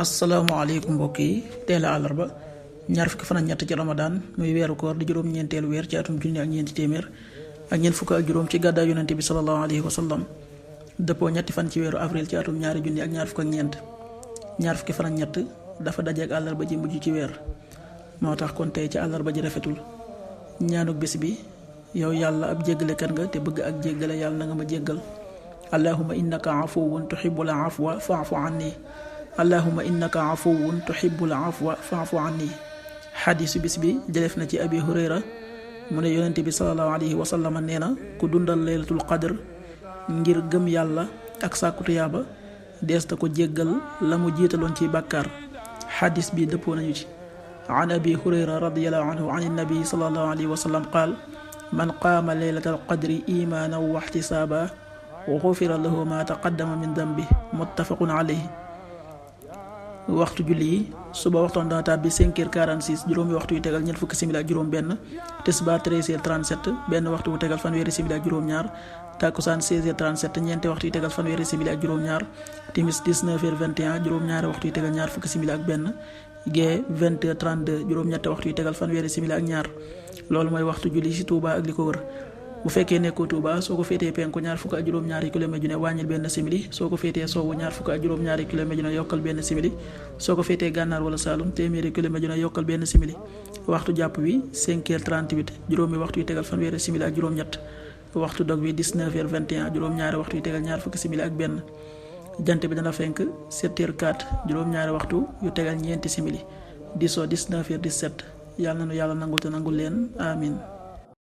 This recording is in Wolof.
asalaamaaleykum mbokk yi teel a àllarba ñaar fukki fan ak ñett ci ramadaan muy weeru koor di juróom-ñeenteelu weer ci atum junni ak ñeenti téeméer ak ñeent fukk ak juróom ci gàddaay yonente bi sallallahu alayhi wa sallam dëppoo ñetti fan ci weeru avril ci atum ñaari junni ak ñaar fukk ak ñeent ñaar fukki fan ak ñett dafa dajeek àllarba ji mujj ci weer moo tax kon tey ci àllarba ji rafetul ñaanuk bis bi yow yàlla ab jéggalekat nga te bëgg ak jéggale yàlla na nga ma jéggal allahumma innaka afuwun tuhibbul afwa fa'fu anni allahumma innaka afuwun tuhibbul afwa fa'fu anni xadiisu bis bi jëlef na ci abi hurayra mu ne yonente bi sallallahu alayhi wa sallam nee na ku dundal laylatul qadr ngir gëm yàlla ak sàkku tuyaaba dees na ko jéggal la mu jiitaloon ci bàkkaar xadiis bi dëppoo nañu ci an abi hurayra radiyallahu anhu an nabi sallallahu alayhi wa sallam qaal man qaama laylatal qadri imaanan wa ihtisaaba xufira lahu ma taqaddama min dambi muttafaqun alayhi waxtu julli yi suba waxtoon dana tàbbi 5h46 juróomi waxtu yu tegal ñeent fukki simili ak juróom benn tisbaar 13h37 benn waxtu wu tegal fanweeri simili ak juróom ñaar takkusaan 16h37 ñeenti waxtu yu tegal fanweeri simili ak juróom ñaar timis 19h21 juróom ñaari waxtu yu tegal ñaar fukki simili ak benn gee 20h32 juróom ñetti waxtu yu tegal fanweeri simili ak ñaar loolu mooy waxtu julli ci Touba ak li ko wër bu fekkee nekkoo Touba soo ko féetee penku ñaar fukk ak juróom-ñaari kilomètre ju ne wàññil benn simili soo ko féetee sowwu ñaar fukk ak juróom-ñaari kilomètre ju ne yokkal benn simili soo ko féetee gànnaar wala Saalum téeméeri kilomètre ju ne yokkal benn simili waxtu jàpp wi 5h38 juróomi waxtu yu tegal fanweeri simili ak juróom-ñett waxtu dog wi 19h21 juróom-ñaari waxtu yu tegal ñaar fukki simili ak benn jant bi dana fenk 7h04 juróom-ñaari waxtu yu tegal ñeenti simili di soo 19h17 yàlla na nu yàlla nangul te nangul leen amin